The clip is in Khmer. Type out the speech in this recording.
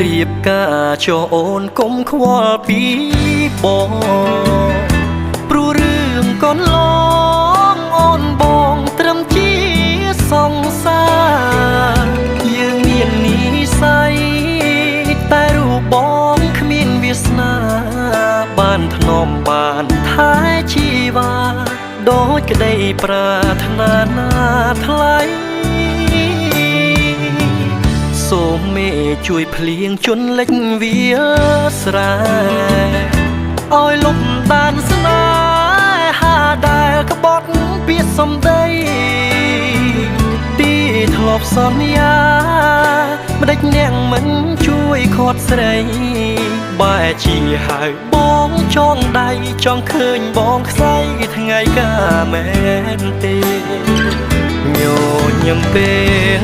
រៀបការចោអូនគុំខ្វល់ពីបងព្រោះរឿងកន្លងអូនបងត្រឹមជាសង្សារយើងមាននិស័យតែរូបបងគ្មានវាសនាបានធ្នមបានថែជីវ៉ាដូចក្តីប្រាថ្នាណាថ្លៃ សូមមេជួយភ្លៀងជន់លិចវាលស្រែឲ្យលុបដានស្នេហាដែលក្បត់ពាក្យសំដីទីធ្លាប់សន្យាម្ដេចនាងមិនជួយខាត់ស្រីបែរជាហៅបងចងដៃចង់ឃើញបងខ្សែថ្ងៃកាមែនទេញញឹមពេល